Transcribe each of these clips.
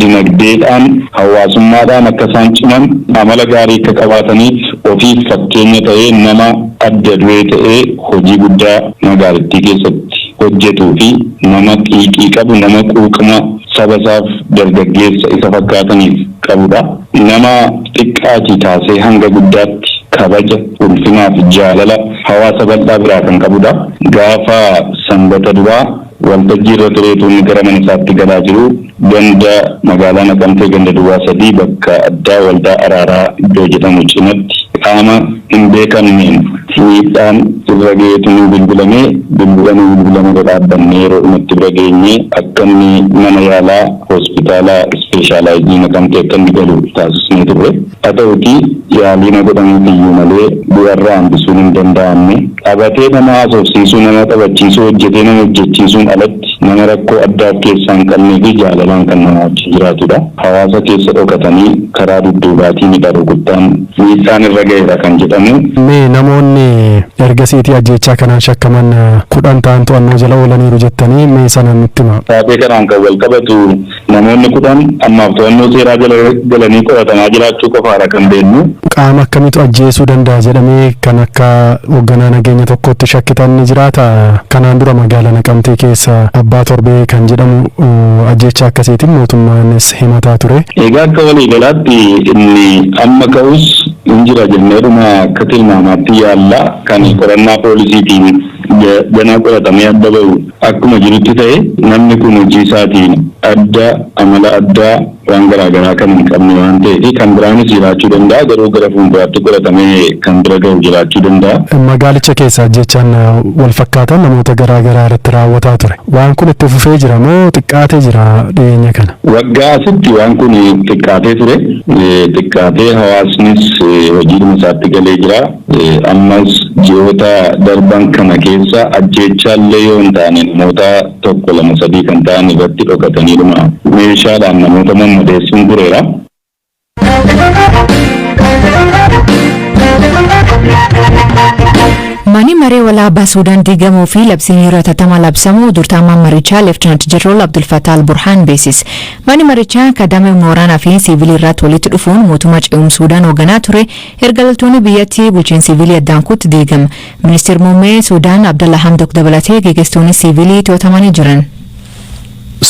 Dinagdeedhaan, hawaasummaadhaan akka isaan ciman, amala gaarii akka qabaataniif ofiif fakkeenya ta'ee, nama adda duree ta'ee hojii guddaa magaalittii keessatti hojjetuu fi nama xiiqii qabu, nama quuqama saba isaaf, dargaggeessa isa fakkaataniif qabudha. Nama xiqqaatii kaasee hanga guddaatti kabaja, ulfinaa fi jaalala hawaasa bal'aa biraa kan qabudha. Gaafa Sanbata Duraa waltajjii irra tureetu inni gara mana isaatti galaa jiru, ganda magaalaa Naqamtee ganda duwwaa 3 bakka addaa Waldaa Araaraa iddoo jedhamu cinatti qaama hin beekamneen miidhaan irra ga'eetu nu bilbilamee. Bilbilanii bilbilama irra dhaabbannee yeroo dhumatti bira geenye akka inni mana yaalaa hospitaala ispeeshaalaayizii Naqamtee akka inni galu taasisnee turre. Haa ta'utii yaalii na godhamuuf iyyuu malee du'arraa hambisuun hin danda'amne. Qabatee nama haasofsiisuu, nama taphachiisuu, hojjetee nama hojjechiisuun alatti nama rakkoo addaa of keessaa hin qabnee fi jaalalaan kan nama wajjin jiraatudha. Hawaasa keessa dhokatanii karaa dudduubaatiin rukuttaan miidhaan irra ga'eera kan jedhamu. Mee namoonni ergasiitii ajjeechaa kanaan shakkaman 10 ta'an to'annoo jala oolaniiru jettanii, mee sana nutti himaa. Taatee kanaan kan wal qabatu namoonni 10 ammaaf to'annoo seeraa jala galanii qoratamaa jiraachuu qofaadha kan beeknu. Qaama akkamiitu ajjeesuu danda'a jedhamee kan akka hoogganaa nageenya tokkotti shakkitan ni jiraata? Kanaan dura magaalaa Naqamtee keessa Abbaa Torbee kan jedhamu ajjeechaa akkasiitiin mootummaanis himataa ture. Egaa akka waliigalaatti inni amma ka'us hin jira jenneedhuma akka tilmaamaatti yaalla. Kan qorannaa poolisiitiin ganaa qoratamee adda ba'u akkuma jirutti ta'e, namni kun hojii isaatiin adda, amala addaa waan garaagaraa kan hin qabne waan ta'eef kan biraanis jiraachuu danda'a, garuu gara fuulduraatti qoratamee kan bira ga'u jiraachuu danda'a. Magaalicha keessa ajjechaan wal fakkaatan namoota garaa garaa irratti raawwataa ture. Waan kun itti fufee jira moo xiqqaatee jira dhiyeenya kana? Waggaa asitti waan kun xiqqaatee ture. Xiqqaatee hawaasnis hojiidhuma isaatti galee jira. Ammas ji'oota darban kana keessa ajjeechaallee yoo hin taane namoota tokko, lama, sadii kan ta'an irratti dhokataniidhuma meeshaadhaan namoota mammadeessuun tureera. Manni maree walaabaa Suudaan diigamuu fi labsiin yeroo hatattamaa labsamuu durtaamaan marichaa Leeftinant Jeneraal Abdul Fattah Al-Burhaan beeksise. Manni marichaa kadame humna waraanaa fi siivilii irratti walitti dhufuun mootummaa ce'umsa Suudaan hoogganaa ture erga loltoonni biyyattii bulchiinsa siivilii addaan kutti diigama. Ministeerri muummee Suudaan Abdalla Hamdok dabalatee geggeessitoonni siivilii to'atamanii jiran.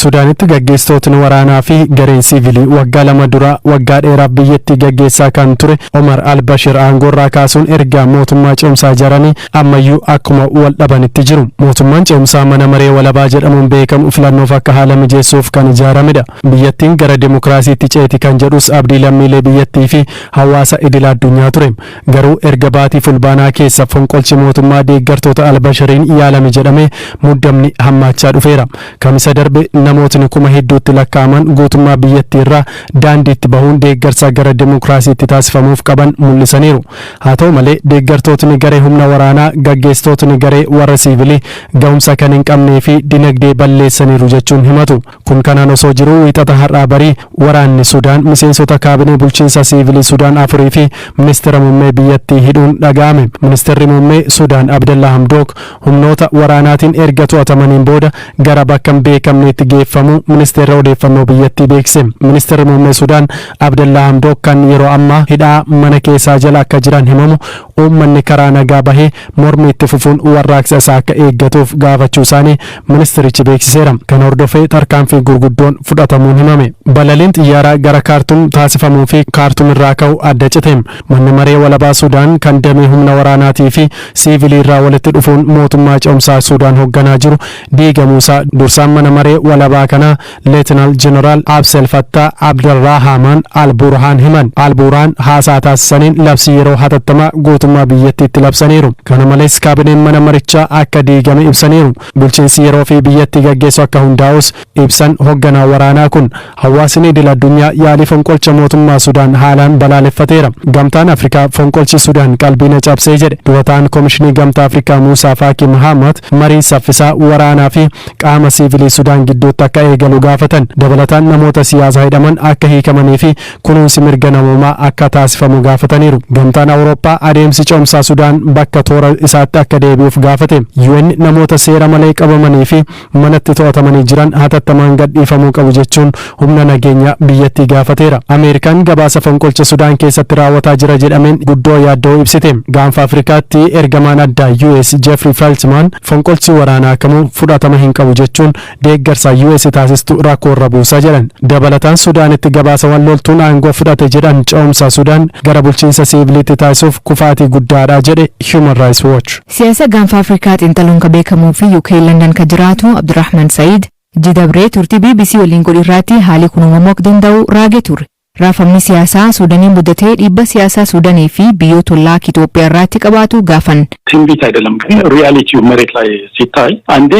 Sudaanitti gaggeessitootni waraanaa fi gareen siivilii waggaa 2 dura waggaa dheeraaf biyyattii gaggeessaa kan ture Omar al-Bashir aangoorraa kaasuun erga mootummaa ce'umsaa ijaaranii ammayyuu akkuma wal dhabanitti jiru. Mootummaan ce'umsaa mana maree walabaa jedhamuun beekamu filannoof akka haala mijeessuuf kan ijaaramedha. Biyyattiin gara dimokiraasiitti ceeti kan jedhus abdii lammiilee biyyattii fi hawaasa idila addunyaa ture. Garuu erga baatii Fulbaanaa keessa fonqolchi mootummaa deeggartoota al-Bashiriin yaalame jedhamee muddamni hammaachaa dhufeera. Kamisa darbe namootni kuma hedduutti lakkaa'aman guutummaa biyyattiirraa daandiitti bahuun deeggarsa gara dimokiraasiitti taasifamuuf qaban mul'isaniiru. Haa ta'u malee deeggartootni garee humna waraanaa gaggeessitootni garee warra siivilii gahumsa kan hin qabnee fi dinagdee balleessaniiru jechuun himatu. Kun kanaan osoo jiruu Wiixata har'aa barii waraanni Sudaan miseensota kaabinee bulchiinsa siivilii Sudaan afurii fi ministira muummee biyyattii hidhuun dhaga'ame. Ministirri muummee Sudaan Abdallaa Hamdook humnoota waraanaatiin erga to'atamaniin booda gara bakka hin beekamneetti geeffamuu ministeerri odeeffannoo biyyattii beekse. Ministirri muummee Sudaan Abdallaa Hamdook kan yeroo ammaa hidhaa mana keessaa jala akka jiran himamu, uummanni karaa nagaa bahee mormii itti fufuun warraaqsa isaa akka eeggatuuf gaafachuu isaanii ministirichi beeksiseera. Kana hordofee tarkaanfii gurguddoon fudhatamuun himame. Balaliin xiyyaaraa gara Kaartum taasifamuu fi Kaartum irraa ka'u adda cite. Manni maree walabaa Sudaan kan damee humna waraanaatii fi siivilii irraa walitti dhufuun mootummaa ce'umsaa Sudaan hogganaa jiru diigamuusaa dursaan mana maree walabaa kanaa Leetinaal Jeneraal Absel Fattaa Abdelrahaamaan Al-Burhaan himan. Al-Burhaan haasaa taasisaniin labsii yeroo hatattamaa guutummaa biyyattiitti labsaniiru. Kana malees kaabineen mana marichaa akka diigame ibsaniiru. Bulchiinsi yeroofii biyyattii gaggeessu akka hundaa'us ibsan hogganaan waraanaa kun. Hawaasni. Hawaasni idil addunyaa yaalii fonqolcha mootummaa Sudaan haalaan balaaleffateera. Gamtaan Afrikaa fonqolchi Sudaan qalbii na cabsee jedhe. Durataan Komishinii Gamtaa Afrikaa Muusaa Faakii Mahamat marii saffisaa waraanaa fi qaama siivilii Sudaan gidduutti akka eegalu gaafatan. Dabalataan namoota siyaasaa hidhaman akka hiikamanii fi kunuunsi mirga namoomaa akka taasifamu gaafataniiru. Gamtaan Awurooppaa adeemsi ce'umsaa Sudaan bakka toora isaatti akka deebi'uuf gaafate. UN namoota seera malee qabamanii fi manatti to'atamanii jiran hatattamaan gadhiifamuu qabu jechuun humna nageenya biyyattii gaafateera. Ameerikaan gabaasa fonqolcha Sudaan keessatti raawwataa jira jedhameen guddoo yaaddoo ibsite. Gaanfa Afrikaatti ergamaan addaa US Jeffrey Feltman fonqolchi waraanaa kamuu fudhatama hin qabu jechuun deeggarsa US taasistu rakkoorra buusa jedhan. Dabalataan Sudaanitti gabaasawwan loltuun aangoo fudhate jedhan ce'umsa Sudaan gara bulchiinsa siiviliitti taasisuuf kufaatii guddaadha jedhe Human Rights Watch. Siyaasa Gaanfa Afrikaa xiinxaluun ka beekamuu fi UK London ka jiraatu Abdurrahman Said jidabree turtii BBC waliin godhu irratti haalli kun uumamuu akka danda'u raagee ture. Raafamni siyaasaa Suudaaniin muddatee dhiibba siyaasaa Suudaanii fi biyyoota ollaa Itoophiyaa irratti qabaatu gaafan. ትንቢት አይደለም፣ ግን reality ው መሬት ላይ ሲታይ አንዴ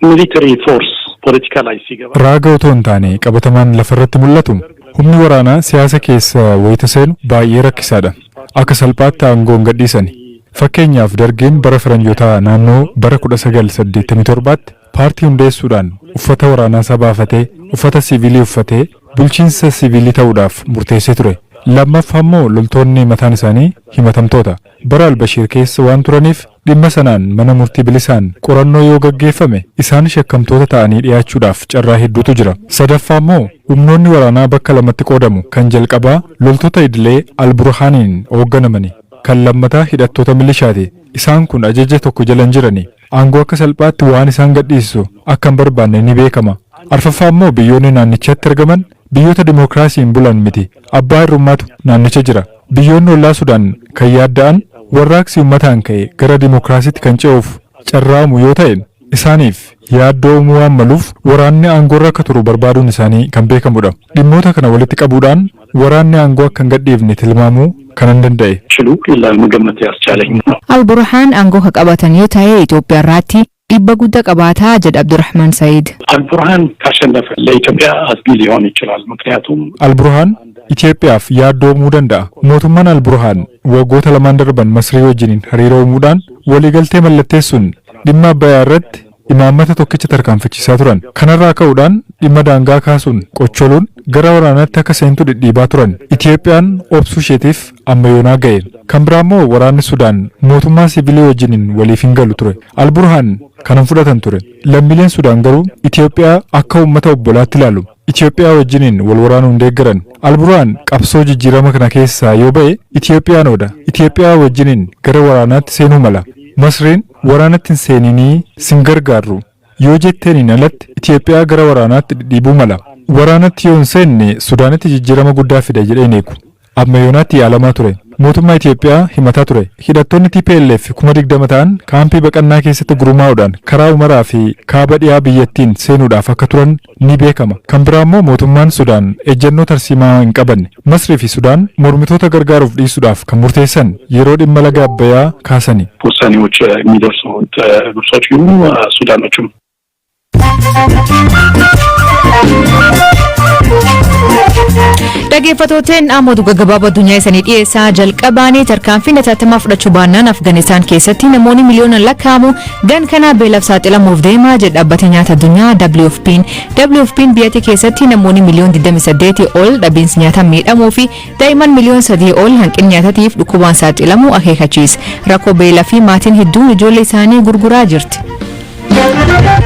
military force ፖለቲካ ላይ ሲገባ Raaga otoo hin taane qabatamaan lafarratti mul'atu humni waraanaa siyaasa keessa wayita seenu baay'ee rakkisaadha. Akka salphaatti aangoo hin gadhiisani. Fakkeenyaaf, Dargeen bara faranjootaa naannoo bara 1987tti paartii hundeessuudhaan uffata waraanaa isaa baafatee uffata siivilii uffatee bulchiinsa siivilii ta'uudhaaf murteessee ture. Lammaffaa immoo loltoonni mataan isaanii himatamtoota. Bara Albashiir keessa waan turaniif dhimma sanaan mana murtii bilisaan qorannoo yoo gaggeeffame isaan shakkamtoota ta'anii dhiyaachuudhaaf carraa hedduutu jira. Sadaffaa immoo humnoonni waraanaa bakka lamatti qoodamu. Kan jalqabaa loltoota idilee Alburhaaniin hoogganamani. Kan lammataa hidhattoota milishaati. Isaan kun ajaja tokko jala hin jirani. Aangoo akka salphaatti waan isaan gadhiisu akka hin barbaanne ni beekama. Arfaffaa immoo biyyoonni naannichatti argaman biyyoota dimookiraasiin bulan miti. Abbaa irrummaatu naannicha jira. Biyyoonni ollaa Sudaan kan yaadda'an warraaqsi uummataan ka'e gara dimookiraasiitti kan ce'uuf carraamu yoo ta'e isaaniif yaaddoo uumuu waan maluuf waraanni aangoorra akka turu barbaaduun isaanii kan beekamudha. Dhimmoota kana walitti qabuudhaan waraanni aangoo akka hin gadhiifne tilmaamuu kanan danda'e. ችሉ ለመገመት ያስቻለኝ ነው። Alburhaan aangoo ka qabatan yoo ta'e Itoophiyaa irratti dhiibba guddaa qabaataa jedha Abdurrahman Said. አልቡርሃን ካሸነፈ ለኢትዮጵያ አስጊ ሊሆን ይችላል። ምክንያቱም Alburhaan Itoophiyaaf yaaddoo uumuu danda'a. Mootummaan Alburhaan waggoota lamaan darban Masrii wajjiniin hariiroo uumuudhaan waliigaltee mallatteessuun dhimma Abbayyaa irratti imaammata tokkicha tarkaanfachiisaa turan. Kanarraa ka'uudhaan dhimma daangaa kaasuun qocholuun gara waraanaatti akka seentu dhidhiibaa turan. Itoophiyaan obsuu isheetiif amma yoonaa ga'e. Kan biraa immoo waraanni Sudaan mootummaa siviilii wajjiniin waliif hin galu ture. Alburhaan kanan fudhatan ture. Lammiileen Sudaan garuu Itoophiyaa akka uummata obbolaatti ilaalu. Itoophiyaa wajjiniin wal waraanuu hin deeggaran. Alburhaan qabsoo jijjiirama kana keessaa yoo ba'e Itoophiyaan ooda. Itoophiyaa wajjiniin gara waraanaatti seenuu mala. Masriin waraanatti hin seeninii sin gargaarru yoo jetteeniin alatti Itoophiyaa gara waraanaatti dhidhiibuu mala. Waraanatti yoo hin seenne Sudaanitti jijjiirama guddaa fida jedheen eegu. Amma yoonaatti yaalamaa ture. Mootummaa Itoophiyaa himataa ture. Hidhattoonni TPLF 20,000 ta'an kaampii baqannaa keessatti gurmaa'uudhaan karaa Umaraa fi kaaba dhiyaa biyyattiin seenuudhaaf akka turan ni beekama. Kan biraa immoo mootummaan Sudaan ejjennoo tarsiimaa hin qabanne. Masrii fi Sudaan mormitoota gargaaruuf dhiisuudhaaf kan murteessan yeroo dhimma laga Abbayyaa kaasani. ውሳኔዎች የሚደርሱት ግብጾች ይሁኑ ሱዳኖችም። Dhaggeeffattooteen, amma oduu gaggabaaboo addunyaa isanii dhiyeessaa. Jalqabaanii, tarkaanfii hatattamaa fudhachuu baannaan Afgaanistaan keessatti namoonni miliyoonaan lakkaa'amu gan kana beelaaf saaxilamuuf deemaa jedha dhaabbata nyaata addunyaa WFP'n. WFP'n biyyattii keessatti namoonni miliyoon 28 ol dhabiinsi nyaataa miidhamuu fi daa'imman miliyoon 3 ol hanqina nyaatatiif dhukkubaan saaxilamuu akeekachiisa. Rakkoo beelaa fi maatiin hedduun ijoollee isaanii gurguraa jirti.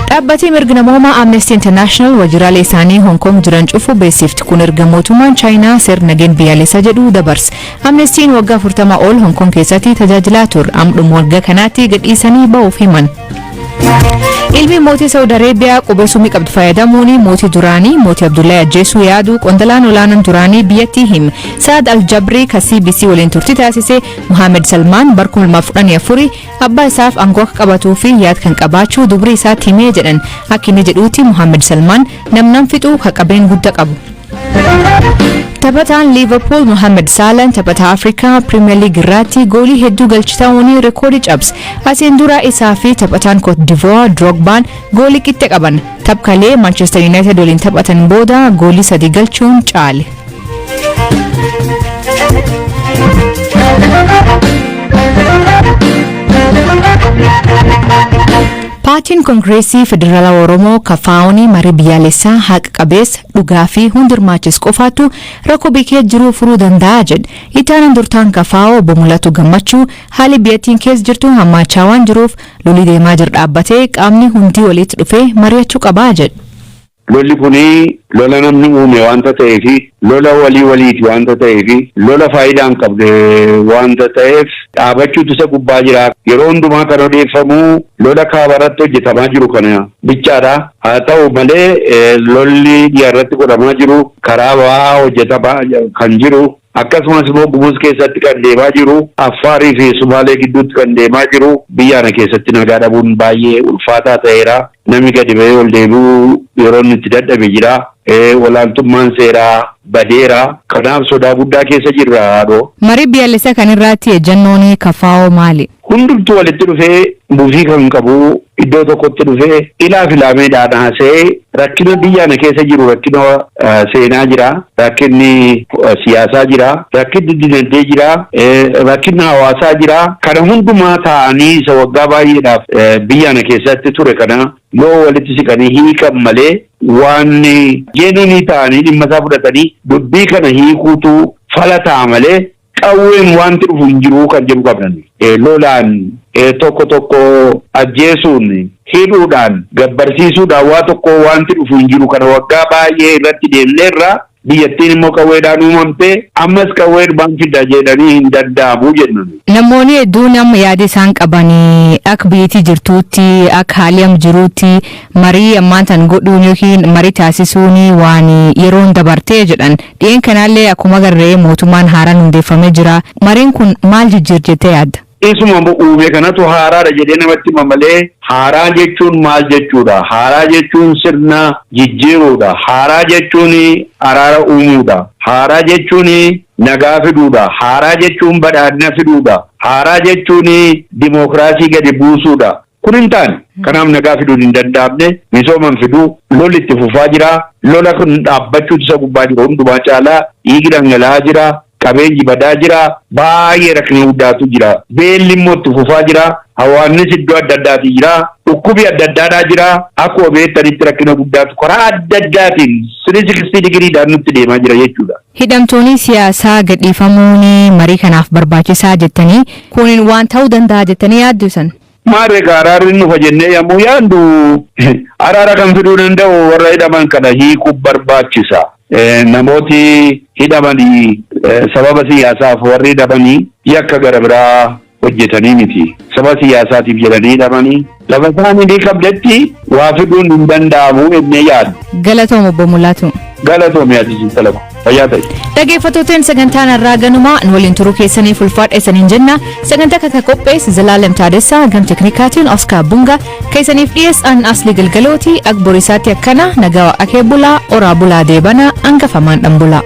Dhaabbatni mirga namoomaa Amnesty International waajjiraalee isaanii Hong Kong jiran cufuu beeksifti. Kun erga mootummaan Chaayinaa seera nageenya biyyaalessaa jedhu dabarse. Amnestiin waggaa 40 ol Hong Kong keessatti tajaajilaa ture. Amdhuma waggaa kanaatti gadhiisanii ba'uuf himan. Ilmi mootii Saawud Areebiyaa qubee sumii qabdu fayyadamuun mootii duraanii mootii Abdullahi ajjeesuu yaadu qondalaan olaanaan duraanii biyyattii hime. Saad Aljabrii ka CBC waliin turtii taasise, Muhammad Salmaan bar 2014 abbaa isaaf aangoo akka qabatuu fi yaad kan qabaachuu dubrii isaatti himee jedhan. Akka inni jedhuutti Muhammad Salmaan namnan fixuu ka qabeen guddaa qabu. Taphataan Liverpool Mohamed Salah taphataa Afrikaa Premier League irratti goolii hedduu galchi ta'uun reekoordii cabse. Asiin dura isaa fi taphataan Cote d'Ivoire Drogbaan goolii qixxe qaban. Taphalee Manchester United waliin taphatan booda goolii sadi galchuun caale. Paartiin Koongireesii Federaalawaa Oromoo KFO'n marii biyyaalessaa haqa qabeessa, dhugaa fi hundi hirmaachisu qofaatu rakkoo biyyee jiru furuu danda'a jedhe. Itti durtaan KFO obbo Mul'atu Gammachuu haalli biyyattiin keessa jirtu hammaachaa waan jiruuf lolli deemaa jiru dhaabbatee qaamni hundi walitti dhufee mari'achuu qabaa jedhe. Lolli kuni lola namni uume waanta ta'eefi, lola walii waliiti waanta ta'eefi, lola faayidaa hin qabne waanta ta'eef dhaabachuutu isa gubbaa jira. Yeroo hundumaa kan odeeffamu lola kaabarratti hojjetamaa jiru kana bichaadha. Haa ta'u malee lolli dhiyaarratti godhamaa jiru, karaa ba'aa hojjetamaa kan jiru, akkasumas immoo Gumuz keessatti kan deemaa jiru, Affaarii fi Sumaalee gidduutti kan deemaa jiru, biyya kana keessatti nagaa dhabuun baay'ee ulfaataa ta'eera. Namni gadi ba'ee ol deebi'uu yeroo inni itti dadhabe jira. Olaantummaan seeraa badeera. Kanaaf sodaa guddaa keessa jirra, haadhoo. Marii biyyaalessaa kan irratti ejjennoon KFO maali? Hundumtuu walitti dhufee buufii kan qabu iddoo tokkotti dhufee ilaa filaameedhaan haasa'ee rakkina biyya kana keessa jiru, rakkina seenaa jira, rakkinni siyaasaa jira, rakkinni dinagdee jira, rakkinni hawaasaa jira. Kana hundumaa taa'anii isa waggaa baay'eedhaaf biyya kana keessatti ture kana yoo walitti siqanii hiikan malee, waan jeenuunii ta'anii dhimma isaa fudhatanii dubbii kana hiikuutu fala ta'a malee qawween wanti dhufu hin jiru kan jedhu qabnan. Lolaan, tokko tokko ajjeesuun, hidhuudhaan, gabbarsiisuudhaan waa tokko wanti dhufu hin jiru. Kana waggaa baay'ee irratti deemneerra. Biyyattiin immoo qawweedhaan uumamte, ammas qawweedhumaan fida jedhanii hin danda'amu jennu. Namoonni hedduun amma yaada isaan qaban, akka biyyattii jirtuutti, akka haalli amma jiruutti, marii ammaan tan godhuun yookiin marii taasisuun waan yeroon dabartee jedhan. Dhi'een kanallee akkuma agarree mootummaan haaraan hundeeffamee jira. Mariin kun maal jijjiir jettee yaadda? Isuma uume kanatu haaraadha jedhee namatti hima malee, haaraa jechuun maal jechuudha? Haaraa jechuun sirna jijjiiruudha. Haaraa jechuun araara uumuudha. Haaraa jechuun nagaa fiduudha. Haaraa jechuun badhaadhina fiduudha. Haaraa jechuun dimookiraasii gadi buusuudha. Kun hin taane. Kanaaf nagaa fiduun hin danda'amne, misooman fiduu, lolli itti fufaa jira. Lola kun dhaabbachuutu isa gubbaa jiru. Hundumaa caalaa dhiigi dhangala'aa jira. Qabeenyi badaa jira. Baay'ee rakkina guddaatu jira. Beelli immoo itti fufaa jira. Hawaannis iddoo adda addaati jira. Dhukkubi adda addaadhaa jira. Akkuma beektanitti rakkina guddaatu karaa adda addaatiin 360 digiriidhaan nutti deemaa jira jechuudha. Hidhamtoonni siyaasaa gadhiifamuun marii kanaaf barbaachisaa jettanii, kun waan ta'uu danda'a jettanii yaaddu san? Maarree, araarri nufa jennee yommuu yaaddu, araara kan fiduu danda'u warra hidhaman kana hiikuu barbaachisa. Namooti hidhamanii sababa siyaasaaf warri hidhamanii yakka gara biraa hojjetanii miti. Sababa siyaasaatiif jedhanii hidhamanii lafa isaanii ni qabdetti waa fiduun hin danda'amu jennee yaaddu. Galatoom, obbo Mul'atu. Galatoom, yaadisiin talaba. Fayyaa ta'e. Dhaggeeffattooteen, sagantaan har'aa ganumaa. Nu waliin turuu keessaniif ulfaadha isaniin jenna. Sagantaa kana qopheesse Zalaalem Taadessaa, gam teknikaatiin Oskaar Bunga, keessaniif dhiyeessan Asli Galgalooti. Ak borisaatti akkana nagaa akee bulaa, oraa bulaa, deebanaa hangafamaan dhan bulaa.